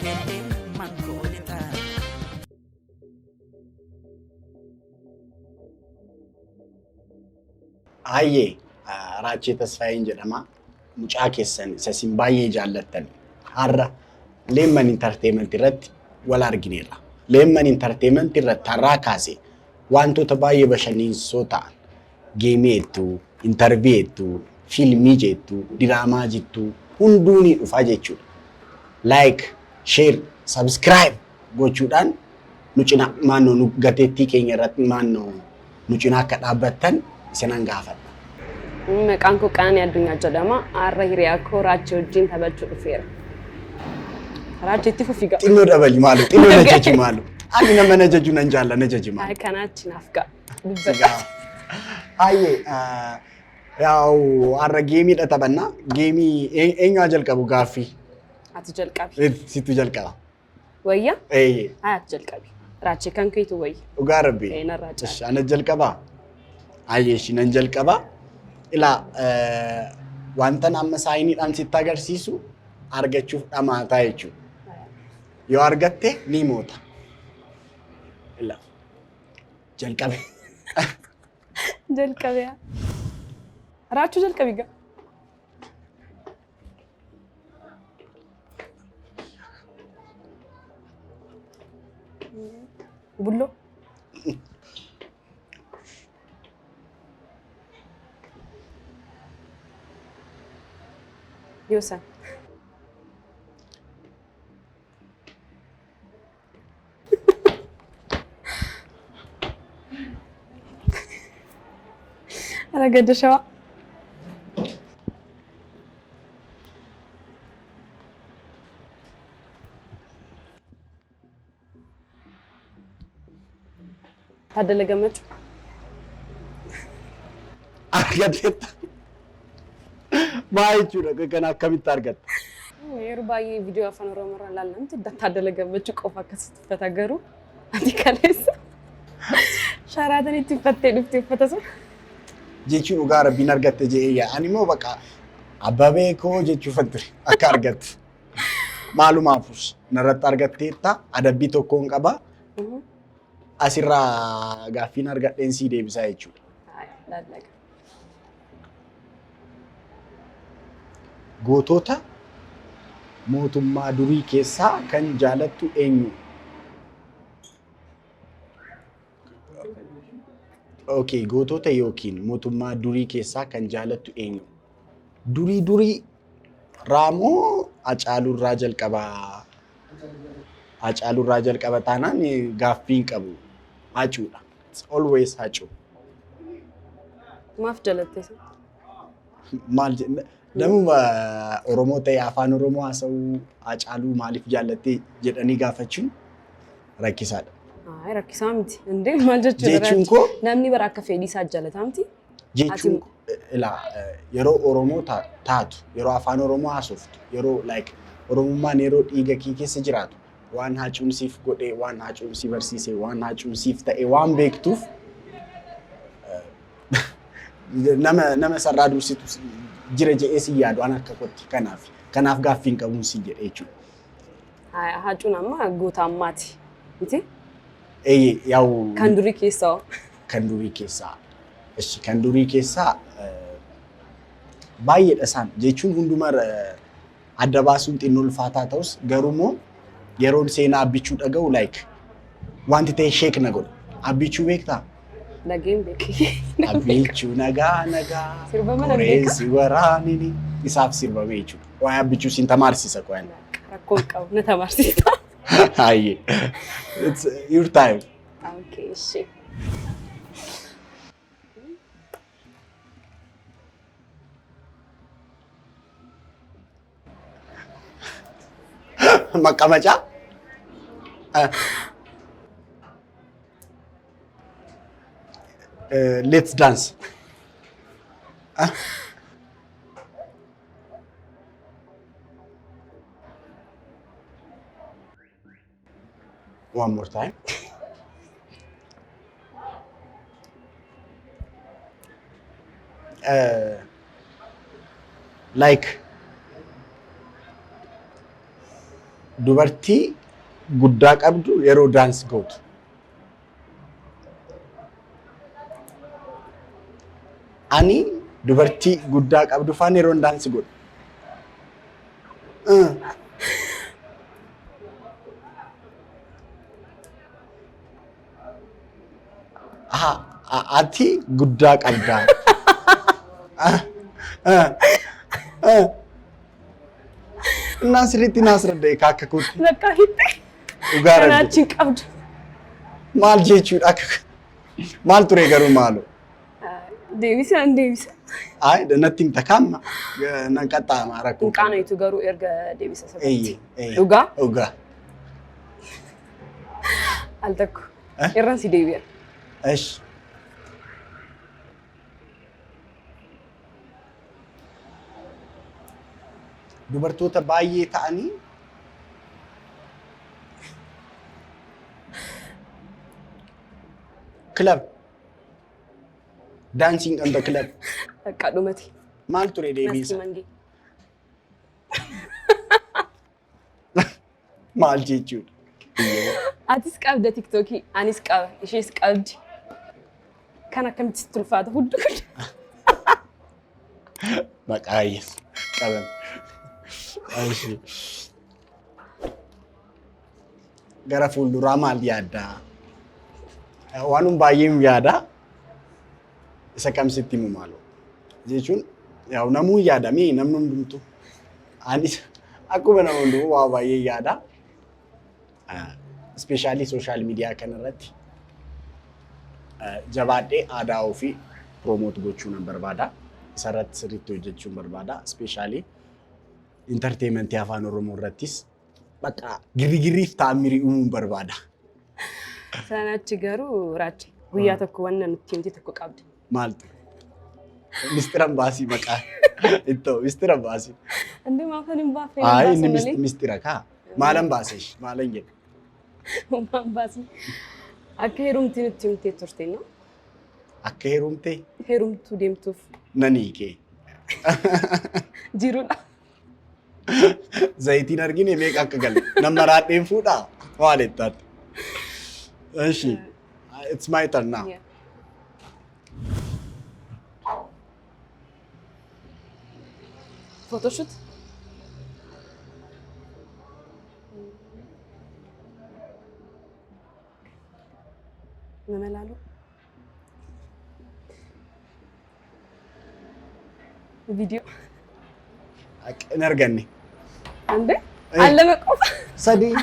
Leemman koo lixaa. Hayyee, Raachee Tasfaayeen jedhama. Mucaa keessan isa isin baay'ee jaallattan har'a Leemman Entertainment irratti wal argineerra. Leemman Entertainment irratti har'aa kaasee wantoota baay'ee bashannansiisoo ta'an geemii jettu, intarvii jettu, fiilmii jettu, diraamaa jettu hunduu ni dhufa jechuudha. Like, share, subscribe gochuudhaan nu cina maannoo nu gateettii keenya irratti maannoo nu cina akka dhaabbattan isinan gaafadha. Maqaan koo Qananii Addunyaa jedhama. Har'a hiriyaa koo Raachee wajjin taphachuu dhufeera. Raachee, itti fufi ga'a. Xinnoo dabali maalu, xinnoo na jaji maalu. Ani nama na jaju nan jaalla, na jaji maalu. Kanaachi naaf ga'a. Dubbadha. Hayyee, yaa'u har'a geemiidha taphannaa. Geemii eenyu haa jalqabu gaaffii? Ati jalqabi. Situ jalqaba. Wayya? Eeyyee. Haa, ati jalqabi. Raachee, kan keetu wayya. Dhugaa Rabbi. Ee, narraa caala. Ishi, ana jalqabaa? Hayyee, ishi, nan jalqabaa. Ilaa, wantan amma saayiniidhaan sitti agarsiisu argachuuf dhamaataa jechuudha. Yoo argatte ni moota. Ilaa, jalqabe. Jalqabe. Raachuu, jalqabi gaa. Bulloo. Yoosan. Ragada Shawaa. Taaddala Gammachuu. Argatteetta. Maal jechuudha kana, akkamitti argatta? Yeroo baay'ee viidiyoo Afaan Oromoo irraa ilaallamti Taaddala Gammachuu qofa akkasitti uffata, garuu ati kaleessa Sharaatanitti uffattee dhufte uffata sun. Jechuun dhugaa Rabbiin argatte jedhee yaa, ani immoo bakka abbabee koo jechuufan ture akka argattu. Maalumaafus narratti argatteetta, adabbii tokkoon qaba. Asirraa gaaffiin argadheen sii deebisaa jechuudha. Laallaqa. Gootota mootummaa durii keessaa kan jaalattu eenyu? Okay, gootota yookiin mootummaa durii keessaa kan jaalattu eenyu? Durii durii raamoo Hacaaluurraa jalqabaa? Hacaaluurraa jalqaba taanaan gaaffii hin qabu. Hacuudha. It's always Hacuu. Maaf jalatte isa? Maal jenna? Namuma Oromoo ta'e Afaan Oromoo haasa'uu Hacaaluu maaliif jaallatte jedhanii gaafachuun rakkisaadha. Ay, rakkisaa miti. Indee, maal jechuudha? Jechuun koo Namni bara akka fedhii isaa jaalataa miti. Jechuun ilaa, yeroo Oromoo taatu, yeroo Afaan Oromoo haasoftu, yeroo like Oromummaan yeroo dhiiga kee keessa jiraatu, waan Hacuun siif godhe, waan Hacuun si barsiise, waan Hacuun siif ta'e waan beektuuf nama sarraa dursitu jira jedhee si yaadu an akka kotti, kanaaf gaaffii hin qabuun si jedhe jechuudha. Hacuun amma goota ammaati. Miti? Eeyyee, yaa'u. Kan durii keessaa hoo? Kan durii keessaa. Ishi, kan durii keessaa baay'eedha isaan, jechuun hundumaa adda baasuun xinnoo ulfaataa ta'us, garuu immoo yeroon seenaa Abbichuu dhaga'u like wanti ta'e shake na godha. Abbichuu beektaa? Dhageen beeki. Abbichuu nagaa nagaa Sirba mana beeka. qoreensi waraanini isaaf sirbame jechuudha. Waa'ee Abbichuu siin tamaarsisa qo'an. Rakkoo hin qabu. Na tamarsiisa. Hayyee. It's your time. Okay, ishee. Maqqamacaa. Let's dance. One more time. Like Dubartii guddaa qabdu yeroo dance gootu. Ani dubartii guddaa qabdu faana yeroon dance godhu. Aha, ati guddaa qabdaa. Innaan sirriitti naas radda'e akka kootti. Lakkaa hitte. Dhugaa Kanaa rabbi. achi hin qabdu. Maal jechuudha akka maal ture garuu maaloo? Deebisa an deebisa. Ay, natti himta kaamma nan qaxxaama rakkoo. Hin qaanaytu garuu erga deebisa sabatti. Eeyyee, eeyyee. Dhugaa? Dhugaa. Al tokko. Eh? Irran si deebi'a. Esh. Dubartoota baay'ee ta'anii club dancing on the club. Bakka dhumati. Maal ture Maskii deebiinsa? mangee. Maal jechuudha? Atis qabda TikTokii, anis qaba, ishees qabdi. Kan akkamitti sitti ulfaata hudduu guddaa. Maqaa yes qabame. Eshi. Gara fuulduraa maal yaaddaa? Waanuma baay'een yaada. Isa kam sitti himu maaloo? Jechuun yaa'u namuu yaada mii namni hundumtu. Anis akkuma nama hundumuu waa baay'ee yaada. Especially social media kanarratti jabaadhee aadaa ofii promote gochuu nan barbaada. Isarratti sirriitti hojjechuun barbaada. Especially entertainmentii afaan Oromoo irrattis bakka girrigirriif taamirii uumuun barbaada. Sana achi garuu raachi guyyaa tokko wanna nutti himte tokko qabda. Maaltu? Mistira baasii maqaa. Ittoo mistira baasii. Inni maafan hin baafne Ayi hin inni baasne malee. mistira kaa. Maalan baasee maalan jedhe. Waan baasne. Akka heerumti nutti himtee turte no? Akka heerumte Heerumtuu deemtuuf nan hiikee. jiruudha. Zayitiin argine meeqa akka galu. Nama raadheen fuudhaa? Maal ittaati? Eshi. It's my turn now. Yeah. Photoshoot? Nama laalu? Viidiyoo. Hin arganne. Ande? Allama qofa. Sadii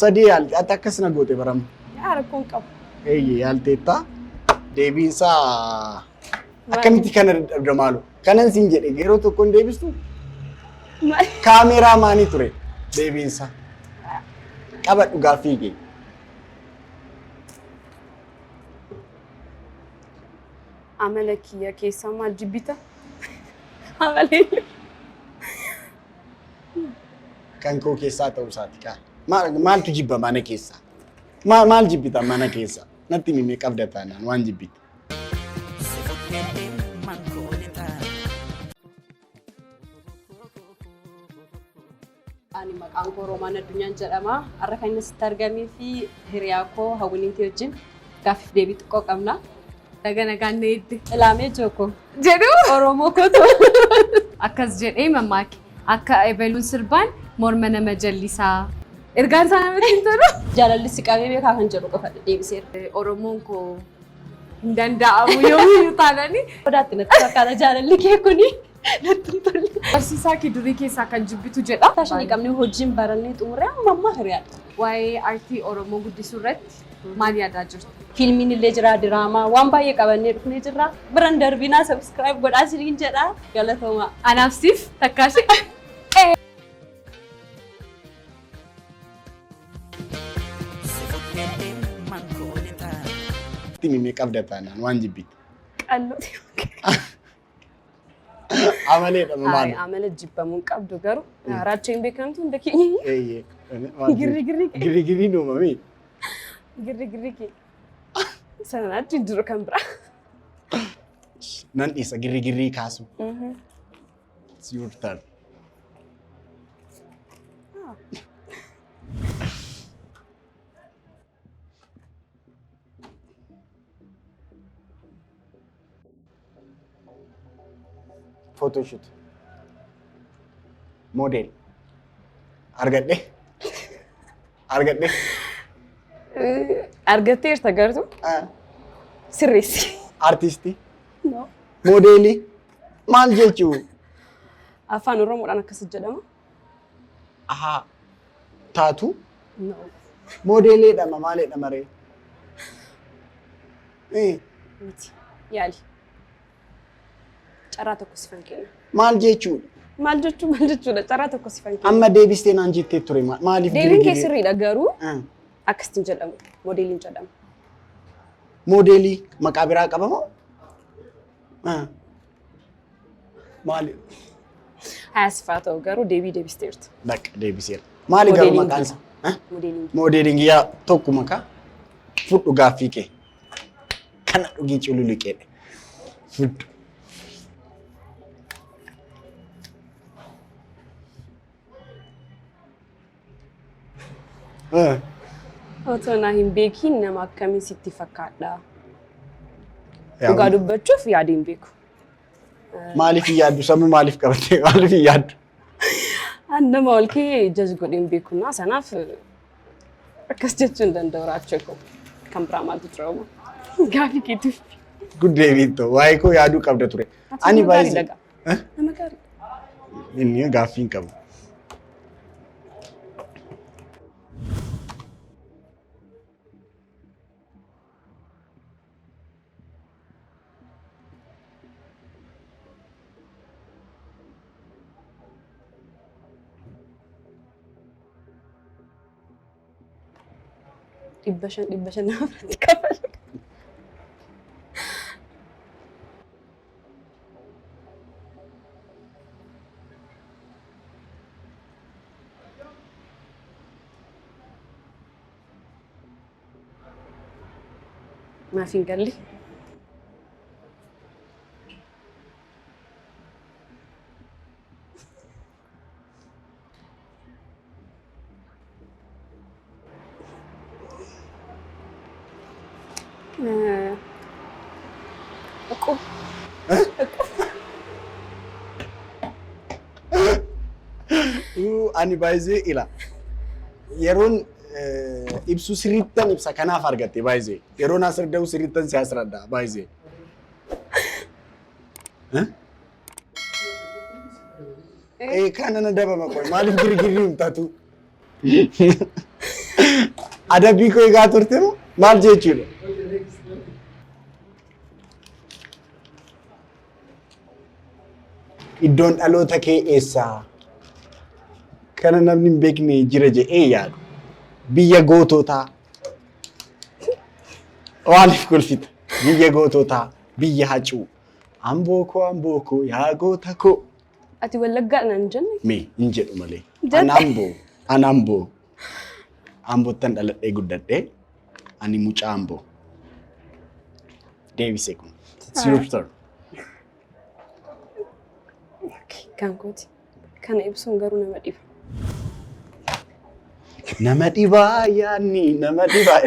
sadii yaalte ati akkas na goote barama. Yaa rakkoon qabu. Eeyyee yaalteetta. Deebiinsaa akkamitti kana dadhabda maalu? Kanan siin jedhe yeroo tokko hin deebistu Maal? Kaameeraa maanii ture deebiinsaa. Qabadhu gaaffii kee. Amala kiyya keessaa maal jibbita? Amala eenyu? Kan koo keessaa ta'uu isaati kaa. Maaltu jibba mana keessaa? Maal jibbita mana keessaa? Natti himi qabda taanaan waan jibbite. Si fudhee mankoolita. Ani maqaan koo Roomaan Addunyaan jedhama. Har'a kan inni asitti argamee fi hiriyaa koo Hawwiniitii wajjin gaaffiif deebii xiqqoo qabna. Daga nagaan na eegde. Ilaamee jooko. Jedhu. Oromoo kootu. Akkas jedhee mammaake. Akka ebeluun sirbaan morma nama jallisaa. Ergaan isaa namatti hin tolu. Jaalalli si qabee beekaa kan jedhu qofa deebiseera. Oromoon koo hin danda'amu yoomiyyuu taanani. Sodaatti natti fakkaata jaalalli kee kuni natti hin tolle. Barsiisaa kee durii keessaa kan jibbitu jedha. Faashinii qabnee hojiin barannee xumuree amma ammaa hiriyaadha. Waa'ee aartii Oromoo guddisuu irratti maal yaadaa jirtu? Fiilmiin illee jira, diraamaa waan baay'ee qabannee dhufnee jirra. Biran darbinaa subscribe godhaa isiniin jedha. Galatoomaa. Anaaf siif takkaashee. Si fudhee mankoolita. Natti himi qabda taanaan waan jibbite. Qallooti. Amaleedha maal? Amala jibbamuu hin qabdu garuu raacheen beekamtu hunda keenya. Eeyyee. Girri girri kee. Girri girriin uumamee. Girri girri kee. Sanaan achi hin jiru kan biraa. Nan dhiisa girri girrii kaasu. It's your turn. Photoshoot. Model. Argadhe. Argadhe. Argatteerta gartuu sirreessi. Artistii. No. Moodeelii. Maal jechuu? Afaan Oromoodhaan akkas jedhama. Ahaa. Taatu. No. Moodeeleedha maaleedha maree? Miti. Yaali. Carraa tokko sifan kenna. Maal jechuudha? Maal jechuu, maal jechuudha? Carraa tokko sifan kenna. Amma deebistee naan jettee ture, maaliif? Deebiin kee girgiree? Sirriidha garuu akkasitti jedhamu. Moodeeliin jedhama. Moodeelii maqaa biraa qaba moo? Maali? Haa, sifaa ta'u garuu deebii deebisteertu. Bakka deebiseera. Maali garuu Modeelingii. maqaan isaa? Modeelingii. Modeelingii yaa tokko maqaa fudhu gaaffii kee. Kana dhugii cululuqeedha. Fudhu. Otoo naa hin beekiin nama akkamii sitti fakkaadha? Dhugaa dubbachuuf yaada hin beeku. Maaliif hin yaaddu? Sammuu maaliif qabattee? Maaliif hin yaaddu? An nama ol kee judge godhee hin beeku naa sanaaf akkas jechuu hin danda'u raachuu koo. Kan biraa maaltu jira uumaa? Gaafii keetiif. Good deebiin ta'u. Waa'ee koo yaaduu qabda ture. Ani Nama gaarii baay'ee. dhagaa. Nama gaarii. Inni gaaffii hin qabu. 500 500 nama biratti kafalu. Maaf hin galle? Uqub. Ani baay'ee ila. Yeroon ibsu sirriittan ibsa, kanaaf argatte baay'ee. Yeroon asirra sirriittan si asirradha baay'ee. Kana na dabama qoy, maaliif girgirri hin taatu? Adabbii koo egaa turte moo maal jechuudha? Iddoon dhaloota kee eessaa? Kana namni hin beekne jira jedhee yaadu. Biyya goototaa. Maaliif kolfita? Biyya goototaa, biyya hacuu. Amboo koo, amboo koo, yaa goota koo. Ati Wallaggaadha naan jenne? Mee hin jedhu malee. Jette. An amboo. An amboo. Ambottan dhaladhee guddadhee. Ani mucaa amboo. Deebisee kun. It's your turn. Kan kooti. Kana ibsuun garuu nama dhiba. Nama dhibaa yaadni nama dhibaa.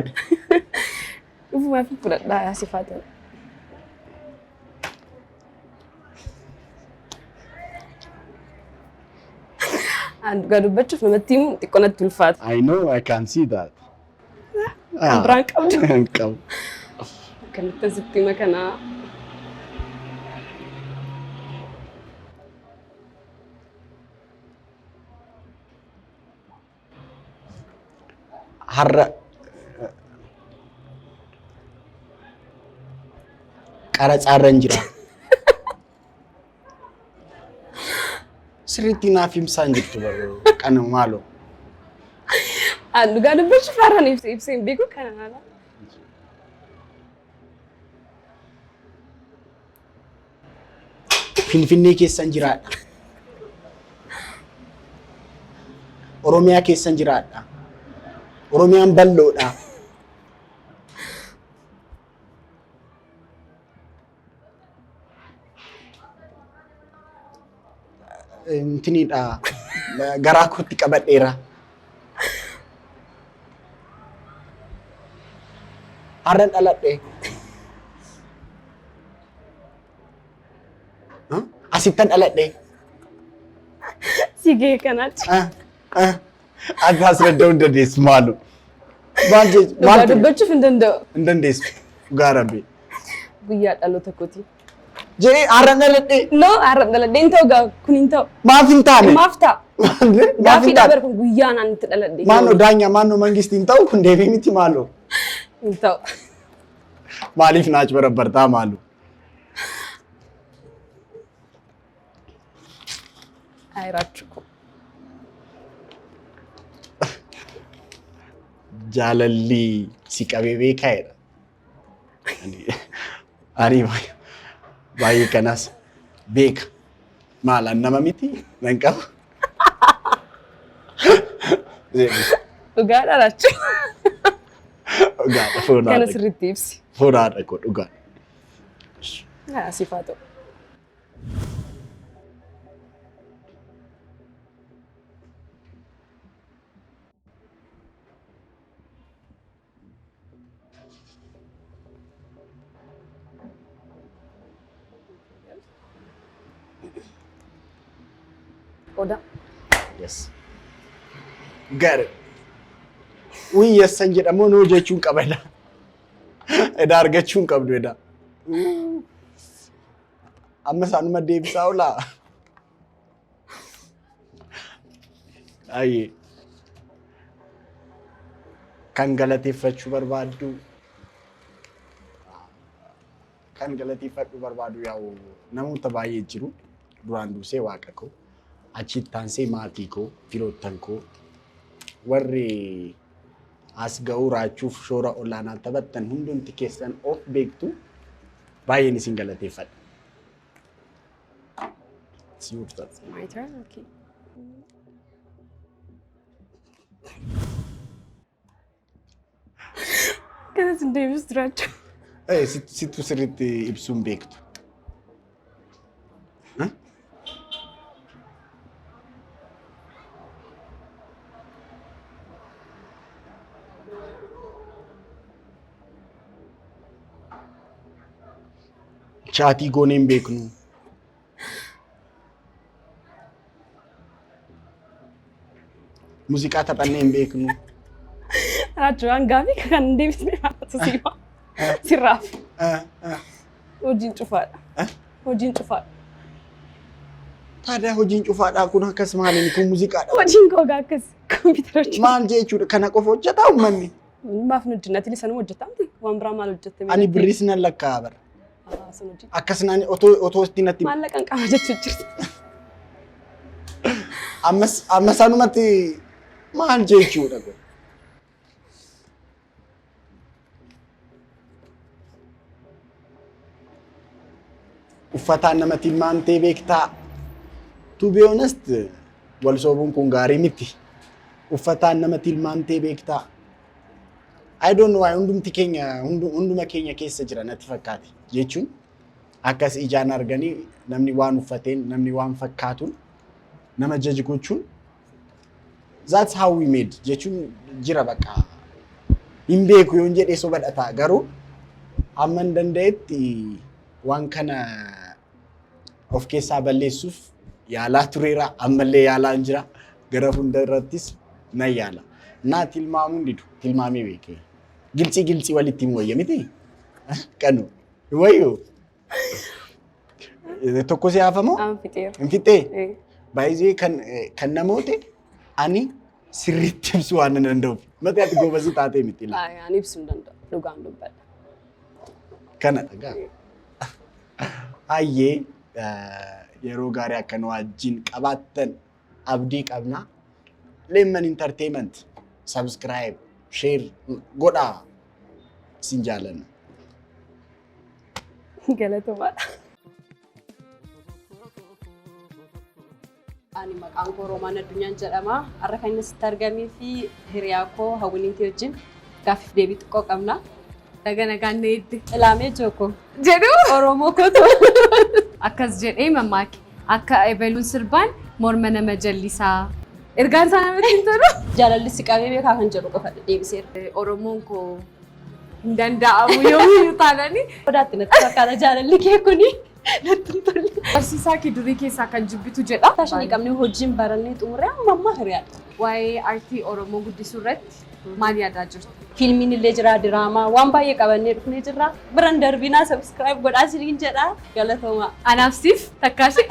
Dhufumaa fi fudhadhaa yaa sifaa ta'e. An dhugaa dubbachuuf namatti himuun xiqqoo natti ulfaata. I know, I can see that. Kan biraan qabdu. Hin qabu. Akkamittan sitti hima kanaa? Har'a qaratsaarra hin jira. Sirriitti naaf himsaa hin jirtu baroo kana maaloo. An dhugaa dubbachuuf har'aan ibsa ibsee hin beeku kana haala. Finfinnee keessan jiraadha. Oromiyaa keessan jiraadha. Oromiyaan bal'oodha. Intiniidha. Garaa kootti qabadheera. Har'an dhaladhe. Asittan dhaladhe. Si ga'e kanaatti. Ati asirratti hin dandeessu maalu. Maal jechuun Dhugaa maal dubbachuuf hin danda'u. hin dandeessu. Dhugaa rabbi. Guyyaa dhaloota kooti. Jedhee har'a dhaladhe. No, har'a dhaladhe hin ta'u gaa kun hin ta'u. Maaf hin taane? Maaf ta'a? Maaf hin Gaaffii taane? dhabar kun guyyaa naan itti dhaladhe. Maaloo daanyaa maaloo mangistii hin ta'u kun deebii miti maaloo. Hin ta'u. Maaliif naach barabbartaa maaloo? Ayiraachuu koo. Jaalalli si qabee beekaa'edha. Ani baay'ee kanas beeka. Maal an nama miti nan qaba. Dhugaa dhalaachuu. Dhugaadha foon Kana haadha sirriitti ibsi. foon haadha koo dhugaadha. Siif haa ta'u. Odaa. Yes. Got it. Uyi yessan jedhamu nuu jechuun qaba edaa. Edaa argachuu hin qabdu edaa. Amma isaanuma deebisaa oolaa. Ayyee. Kan galateeffachuu barbaaddu kan galateeffadhu barbaadu yaa'u namoota baay'ee jiru. Duraan dursee waaqa koo, achitti aansee maatii koo, firoottan koo, warri as ga'uu raachuuf shoora olaanaa taphattan hundumti keessan of beektu baay'een isin galateeffadha. Si hubata. My turn? Okay. Kanas hin deebisu jiraachuu. Sittu sirriitti ibsuun beektu. Chat goonee hin beeknu. Muuziqaa taphannee hin beeknu. Raachuu gaafii kan hin deebisne maaltu siima. Sirraaf. Hojiin cufaadha. Hojiin cufaadha. Taadaa hojiin cufaadhaa kun akkas maaliin kun muuziqaadha. Hojiin koo gaa akkas kompiitara hojii. Maal jechuudha kana qofa hojjetaa uummanni? Maaf nu hojjenna? Ati sanuma hojjetaa miti? Waan biraa maal hojjette? Ani birriis nan lakkaa'a bara. Sun hojii. Akkas naan otoo otoo itti natti Maallaqa hin qaba jechuu jirta. Ammas amma sanumatti maal jechuudha kun? Uffataan nama tilmaamtee beektaa? To be honest, wal soobuun kun gaarii miti. Uffataan nama tilmaamtee beektaa? I don't know why hundumti keenya hunduma keenya keessa jira natti fakkaate jechuun akkas ijaan arganii namni waan uffateen namni waan fakkaatuun nama jaji gochuun that's how we made jechuun jira bakka hin beeku yoon jedhee soba dhataa garuu hamma hin danda'etti waan kana of keessaa balleessuuf yaalaa tureera ammallee yaalaa hin jira gara fuula irrattis nan yaala. Naa tilmaamuun didu tilmaamee beekee gilxii gilxii walitti himu wayya miti qanu wayyo tokko si hafamoo Aan fixeera. Hin fixee baay'ee kan kan namoote ani sirriitti ibsuu waan nan danda'uuf mati ati goobasii taatee miti laa. Ani ibsuu hin danda'u. Dhugaan dubbadha. Kana dhagaa. Hayyee yeroo gaarii akka nu wajjin qabaattan abdii qabna. Lemman Entertainment subscribe, share godhaa isin jaalanna. Galatomaadha. Ani maqaan koo Roomaan Addunyaan jedhama. Har'a kan inni asitti argamee fi hiriyaa koo Hawwiniitii wajjin gaaffiif deebii xiqqoo qabna. Daga nagaan na eedde. Ilaamee jooko. Jedhu. Oromoo kootu. Akkas jedhee mammaake. Akka ebeluun sirbaan morma nama jallisaa. Ergaan isaa namatti hin tolu. Jaalalli si qabee beekaa kan jedhu qofa deebiseera. Oromoon koo hin danda'amu yoomiyyuu taanani. Odaatti natti fakkaata jaalalli kee kuni natti hin tolle. Barsiisaa kee durii keessaa kan jibbitu jedha. Faashinii qabnee hojiin barannee xumuree amma ammaa hiriyaadha. Waa'ee aartii Oromoo guddisuu irratti maal yaadaa jirtu? Fiilmiin illee jira, diraamaa waan baay'ee qabannee dhufnee jirra. Biran darbinaa, subscribe godhaa isiniin jedha. Galatoomaa. Anaaf siif takkaashee.